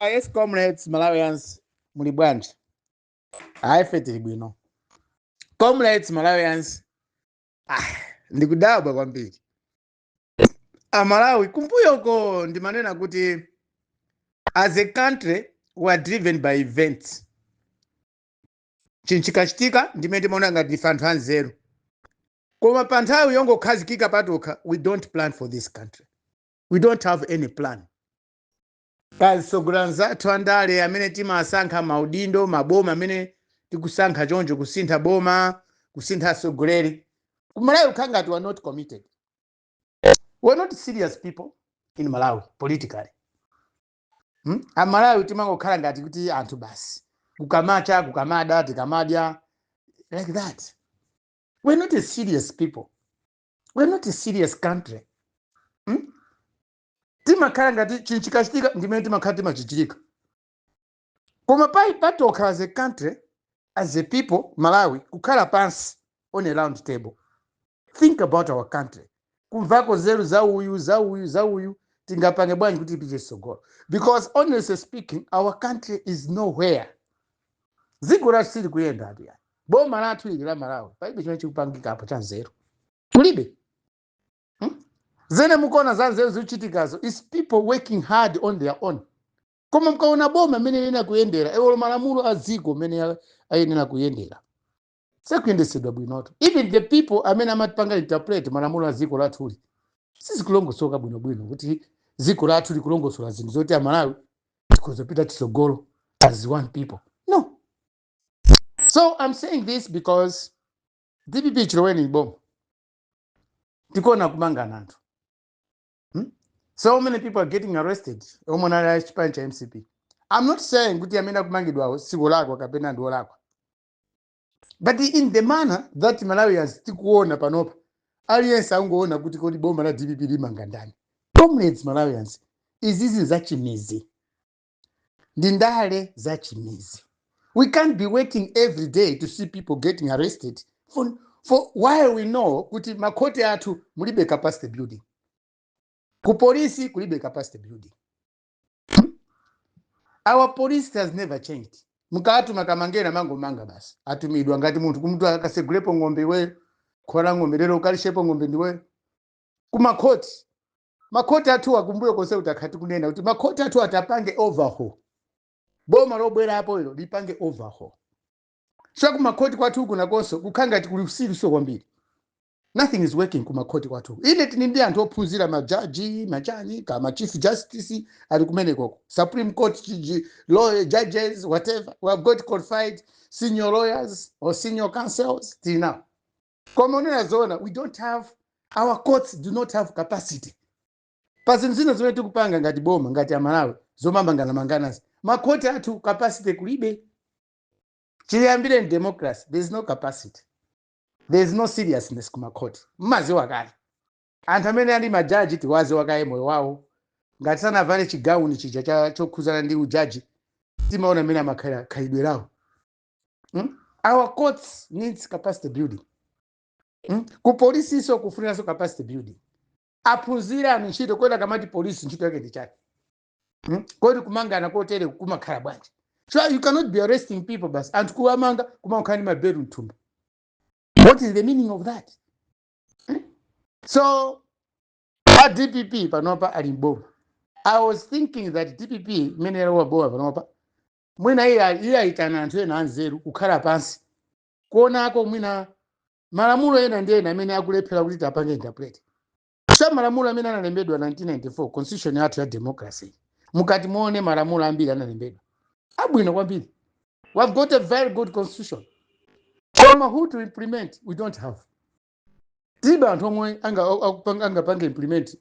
Yes, comrades, Malawians, muli bwanji? Ayi, ife tili bwino. Comrades, Malawians, ah, ndikudabwa kwambiri. Amalawi, kumbuyoko ndimanena kuti as a country we are driven by events. Chinthu chikachitika, ndimene timaona ngati ndife anthu anzeru. Koma pa nthawi yongokhazikika patokha, we don't plan for this country. We don't have any plan. Atsogoleri athu andale amene timasankha maudindo, maboma amene tikusankha choncho, kusintha boma, kusintha atsogoleri ku Malawi, kukhala ngati we are not committed. We are not serious people in Malawi politically. Amalawi timangokhala ngati kuti anthu basi, kukamacha, kukamada, tikamadya, like that. We're not a serious people. We're not a serious country. Timakhala ngati chinthu chikachitika, ndimene timakhala timachichirika. Koma pai patokha, as a country, as a people, Malawi, kukhala pansi on a round table, think about our country, kumvako nzeru za uyu, za uyu, za uyu, tingapange bwanji kuti ipite tsogolo? Because honestly speaking, our country is nowhere. Dziko lathu sili kuyenda atu yani. Boma lathu ili la Malawi, palibe chimene chikupangika apo cha nzeru, kulibe. Zene mukuona za nzeru zikuchitikazo is people working hard on their own. Koma mkaona boma amene lina kuyendera ewolo, malamulo a dziko amene ayenera kuyendera sekuyendesedwa bwinoto. Even the people amene amatipanga interpret malamulo a dziko lathuli, sizikulongosoka bwinobwino kuti dziko lathu likulongosola zinthu zoti Amalawi tikuzopita chitsogolo as one people. No. So I'm saying this because DPP chiloweni boma, tikuona kumangana anthu. So many people are getting arrested omwe anali chipani cha MCP. I'm not saying kuti amene akumangidwawo sikulakwa kapena ndi olakwa, but in the manner that Malawians tikuona panopa, aliyense angoona kuti kodi boma la DPP limanga ndani? Comrades, Malawians, izizi zachimizi, ndi ndale zachimizi. We can't be waiting every day to see people getting arrested for while we know kuti makhoti athu mulibe capacity building, ku polisi kulibe capacity building. Our police has never changed. Mukati makamangena, mangomanga basi. Atumidwa ngati munthu kumutu akasegulepo ng'ombe iweyo, khola ng'ombe lero, ukalishepo ng'ombe ndiweyo. Kumakhoti, makhoti athu akumbuyo konse kuti akhati kunena kuti makhoti athu atapange overhaul, boma lobwerapo ilo lipange overhaul. So kumakhoti kwathu uku nakonso kukhala ngati kuli usiluso kwambiri. Nothing is working kumakhoti kwathu. Ine tini ndi anthu ophunzira, majaji, machani, kama chief justice ali kumenekoko, Supreme Court law judges, whatever. We have got qualified senior lawyers or senior counsels till now. Koma unena zoona, we don't have, our courts do not have capacity. Pa zinthu zina zimene tikupanga ngati boma, ngati Amalawi, zomamangana-manganazi, makhoti athu capacity kulibe. Chiyambire in democracy, there is no capacity, there is no seriousness kumakhoti. Mmaziwa kale anthu amene ali majaji, tiwaziwa kaye moyo wawo. Ngati sanavale chigauni chija chokhuzana ndi ujaji, timaona amene amakhala khalidwe lawo. Our courts needs capacity building. Ku polisiso kufuniranso capacity building. Aphunzire anthu ntchito. Kodi akamati polisi, ntchito yake ndi chani? Kodi kumangana kotere kumakhala bwanji? So you cannot be arresting people basi, anthu kuwamanga, kumakhala ndi maberu mthumba. What is the meaning of that? So a DPP panopa ali mboma. I was thinking that DPP imene yalowa boma panopa, mwina iye ayitana anthu ena anzeru kukhala pansi, kuonako mwina malamulo ena ndi ena amene akulephera kuti tapange interpret. So malamulo amene analembedwa 1994, constitution yathu ya democracy, mukati muone malamulo ambiri analembedwa abwino kwambiri. We have got a very good constitution, koma who to implement, we don't have. Tilibe anthu omwe angapange implement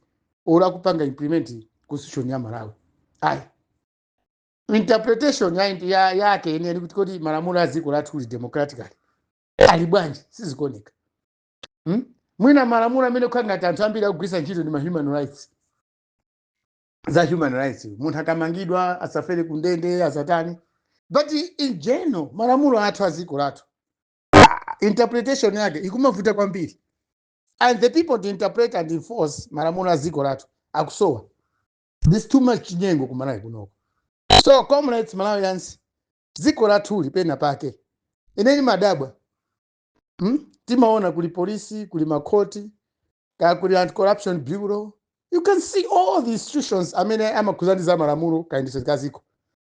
or akupanga implement constitution ya Malawi. Ayi, interpretation yake yeniyeni kuti kodi malamulo a dziko lathu li democratically ali bwanji, sizikuoneka. Mwina malamulo amene kukhala ngati anthu ambiri akugwiritsa ntchito ndi ma human rights, za human rights, munthu akamangidwa asafere kundende, asatani. But in general, malamulo athu a dziko lathu, interpretation yake ikumavuta kwambiri, and the people to interpret and enforce malamulo a dziko lathu akusowa. There's too much chinyengo kuMalawi kunoko. So comrades, Malawians, dziko lathuli pena pake ineni madabwa, Timaona kuli polisi, kuli makhoti, kaya kuli Anti-Corruption Bureau. You can see all the institutions amene amakhuzana ndi za malamulo, kayendetsedwe ka dziko,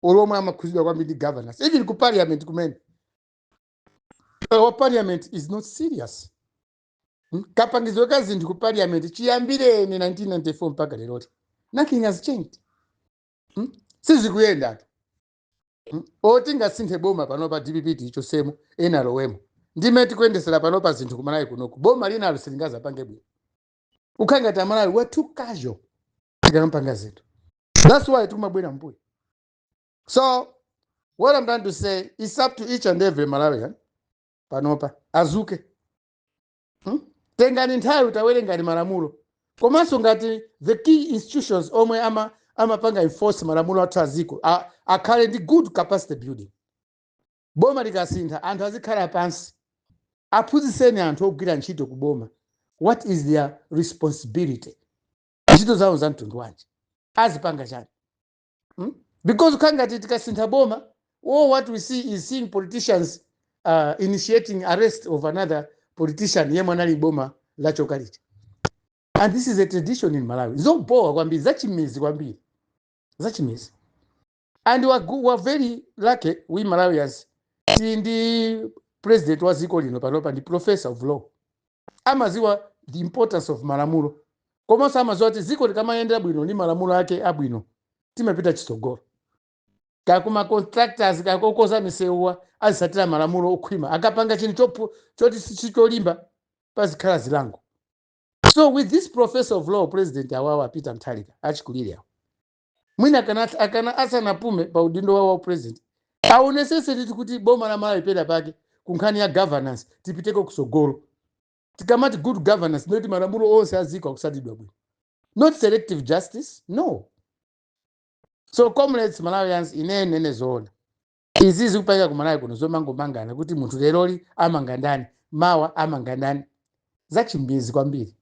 olomwe amakhuzidwa kwambiri ndi governance. Even ku parliament kumene, our parliament is not serious. Kapangizwe ka zinthu ku parliament chiyambireni 1994 mpaka leroli, nothing has changed. Sizikuyenda tu. Oti ngasinthe boma panopa, DPP tichosemo, ena alowemo, ndime tikuyendesera panopa zinthu kuMalawi kunoku, boma linalo silingazapange bwino. Ukhala ngati Amalawi we're too casual tikamampanga zinthu. That's why tikumabwera mbuyo. So what I'm trying to say, it's up to each and every Malawian panopa azuke, Tengani nthawi, tawerengani malamulo, komanso ngati the key institutions omwe amapanga enforce malamulo athu aziko akhale ndi good capacity building. Boma likasintha, anthu azikhala pansi, aphunzitseni anthu ogwira ntchito ku boma what is their responsibility, ntchito zawo za mtundu wanji, azipanga chani, Because kukhala ngati tikasintha boma, all what we see is seeing politicians initiating arrest of another politician yemwe anali boma lachoka lija. And this is a tradition in Malawi. Zobowa kwambiri, zachimizi kwambiri, zachimizi. And we're very lucky, we Malawians, tili ndi president wa dziko lino panopa ndi professor of law, amaziwa the importance of malamulo, komanso amaziwa kuti dziko likamayendera bwino ndi malamulo ake abwino, timapita chitsogolo. Kakuma contractors kakokoza misewuwa azisatira malamulo okhwima, akapanga chinthu choti sicholimba, pazikhala zilango. So with this professor of law president awawa, Peter Mutharika, achikulire awo, mwina akana asanapume pa udindo wawo wa president, aonesese titi kuti boma la Malawi pena pake ku nkhani ya governance tipiteko kusogolo. Tikamati good governance, ndoti malamulo onse aziko akusatidwa bwino, not selective justice, no. So comrades, Malawians, ine nene zoona, izi zikupangika ku Malawi kuno, zomangomangana kuti munthu leroli amanga ndani, mawa amanga ndani, zachimbizi kwambiri.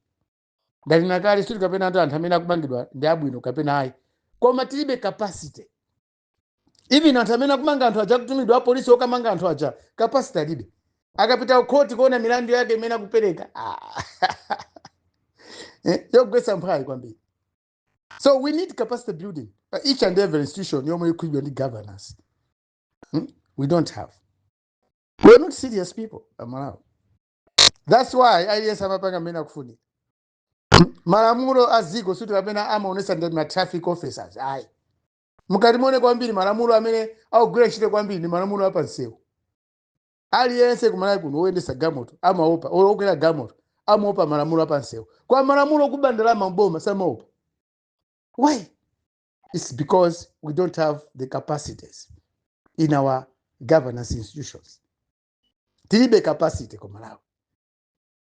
Ndalina kale, siti kapena anthu amene akumangidwa ndi abwino kapena ayi, koma tilibe capacity. Even anthu amene akumanga anthu aja, kutumidwa apolisi okamanga anthu aja, capacity alibe. Akapita kukhoti kuona milandu yake imene akupereka, ah. Yogwetsa mphwayi kwambiri. So we need capacity building pa each and every institution yomwe ikhulidwa ndi governance. We don't have, we're not serious people Amalawi. That's why aliyense amapanga mmene akufunira. Malamulo a dziko suti kapena amaonesa ndi ma traffic officers, ayi. Mukati muone kwambiri, malamulo amene akugwira ntchito kwambiri ndi malamulo apansewu. Aliyense kuMalawi kuno woyendesa galimoto amaopa, okwera galimoto amaopa malamulo apansewu. Kwa malamulo okuba ndalama mboma samaopa. Why? It's because we don't have the capacities in our governance institutions. Tilibe capacity ku Malawi.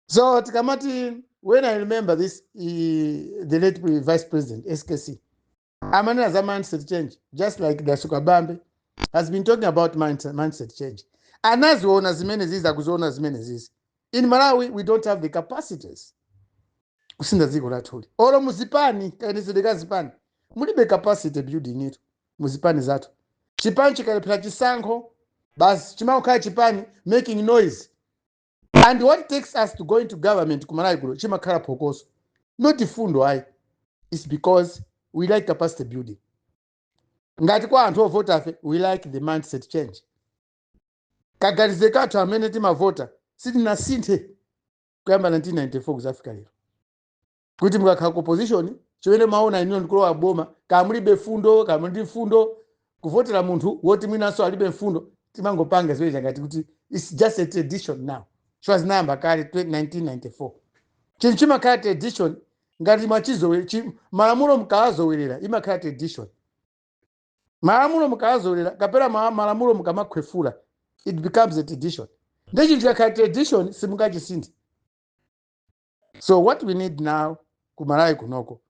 So tikamati, when I remember this, the late vice president SKC amanena za mindset change, just like Dalitso Kabambe has been talking about mindset change. Anaziona zimene zizi, akuziona zimene zizi. In Malawi we don't have the capacities kusintha dziko lathuli. Olo muzipani, kayendetsedwe ka zipani, mulibe capacity building ito muzipani zathu. Chipani chikalephera chisankho, basi, chimakhala chipani making noise. And what takes us to go into government kuMalawi kuno chimakhala phokoso, not fundo, ayi. It's because we like capacity building. Ngati kwa anthu ovotafe, we like the mindset change. Kaganize kathu amene timavota sitinasinthe kuyamba 1994 kuzafika lero, kuti mukakhala ku opposition, chimene maona iniyo ndikulowa boma, kamulibe fundo, kamuli ndi fundo, kuvotera munthu woti mwinanso alibe mfundo. Timangopanga zimene changati kuti it's just a tradition now. Chifukwa zinayamba kale 1994. Chinthu chimakhala tradition ngati mwachizowe malamulo mukawazowelera, imakhala tradition. Malamulo mukawazowelera kapena malamulo mukamakhwefula, it becomes a tradition. Ndi chinthu chikakhala tradition, simungachisinthe. So what we need now kuMalawi kunoko,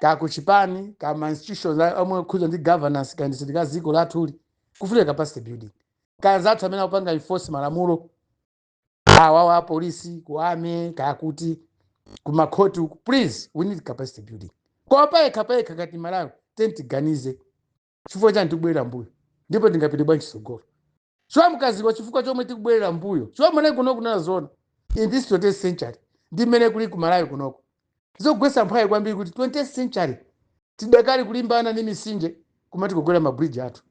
kakuchipani, kama institutions omwe akhuza ndi governance, kayendetsedwe ka dziko lathuli, kufunika capacity building. Kanzathu amene akupanga enforce malamulo awawa, apolisi, ku army, kakuti kumakhoti uku, please, we need capacity building. Koma payekha payekha ngati Malawi, tentiganize. Chifukwa chani tikubwerera mbuyo? Ndipo tingapite bwanji tsogolo? So mukaziwa chifukwa chomwe tikubwerera mbuyo, chomwe kuno kunena zona, in this 20th century, ndi mmene kuli kumalawi kunoko, zogwetsa mphwayi kwambiri kuti 20th century tidakali kulimbana ndi misinje kumati kugwera mabridge athu,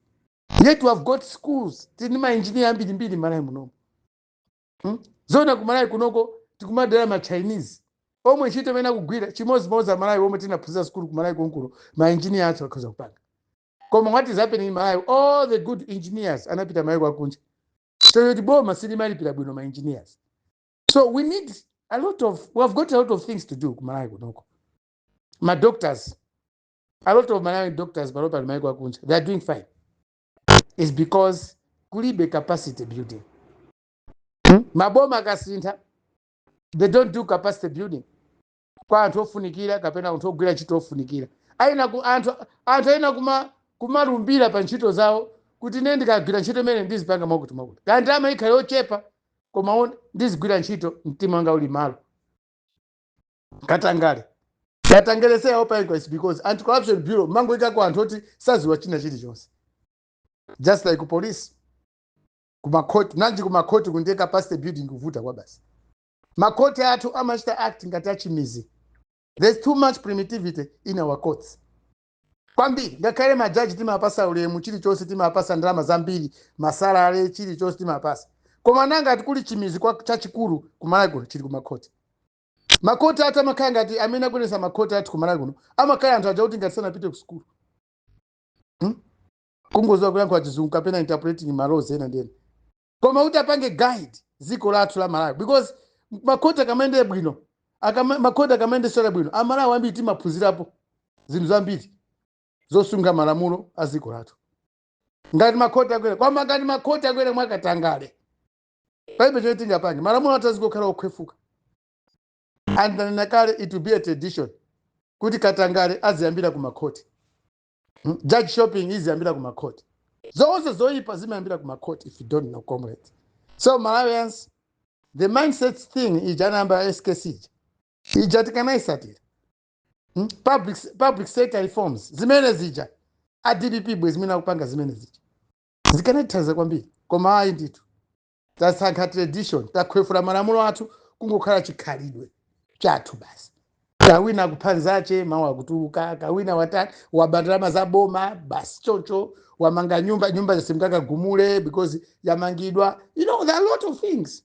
yet we have got schools, tili maengineer ambirimbiri Malawi munomo, Zona kumalawi kunoko tikumadera ma Chinese omwe ntchito imene akugwira chimodzimodzi Amalawi omwe tinaphunzira skulu kumalawi konkuno, ma engineer athu akhoza kupanga. Koma what is happening in Malawi? All the good engineers anapita mayiko akunja, so kuti boma silimalipira bwino ma engineers. So we need a lot of we have got a lot of things to do kumalawi kunoko. Ma doctors, a lot of Malawi doctors panopa ali mayiko akunja. They are doing fine. Is because kulibe capacity building, Maboma akasintha, they don't do capacity building kwa anthu ofunikira kapena anthu ogwira ntchito ofunikira. Aina ku anthu aina kumalumbira pa ntchito zawo kuti ine ndikagwira ntchito imene ndizipanga mwakuti mwakuti, kaya ndalama ikhale yochepa, koma ndizigwira ntchito mtima wanga uli malo. Katangale, katangale seyaopa inquest, because Anti-Corruption Bureau mangoikako anthu oti saziwa china chilichonse, just like police, kumakhoti nanji. Kumakhoti kundiye capacity building kuvuta kwa basi. Makhoti athu amachita act ngati achimizi. There's too much primitivity in our courts kwambiri. Ngakhale majaji timapasa ulemu, chilichonse timapasa, ndalama zambiri, masalary, chilichonse timapasa, koma nanga kuli chimizi kwa chachikulu kumalawi kuno chili kumakhoti. Makhoti athu amakhala ngati amene akuyendetsa makhoti athu kumalawi kuno amakhala anthu aja kuti ngati sanapite ku sukulu, Kungoziwa kuyankhula Chizungu kapena interpreting ma laws ena ndi ena, koma kuti apange guide dziko lathu la Malawi, because makhoti akamayendere bwino, makhoti akamayendesera bwino, Amalawi ambiri timaphunzirapo zinthu zambiri zosunga malamulo a dziko lathu. Ngati makhoti akwera, koma ngati makhoti akwera mwakatangale, palibe chomwe tingapange. Malamulo athu azikokhala okhwefuka. And ndanena kale, it will be a tradition kuti katangale aziyambira ku makhoti, Judge shopping iziyambira ku makhoti, zonse zoyipa zimayambira ku makhoti, if you don't know, comrades. So Malawians, the mindset thing ija anayamba SKC ija, ija tikanayisatira, Public sector reforms zimene zija a DPP bwe zimene akupanga, zimene zija zikanatithandiza kwambiri. Koma ayi ndithu, tasankha tradition, takhwefula malamulo athu kungokhala chikhalidwe chathu basi. Kawina kuphanzache mawu akutuluka, kawina watani, waba ndalama za boma basi, chocho wamanga nyumba, nyumba zasimkakagumule because yamangidwa. There are a lot of things,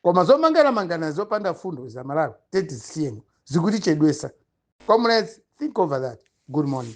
koma zomanganamangana zopanda fundo za Malawi tetizisiyemo, zikutichedwesa. Comrades, think over that. Good morning.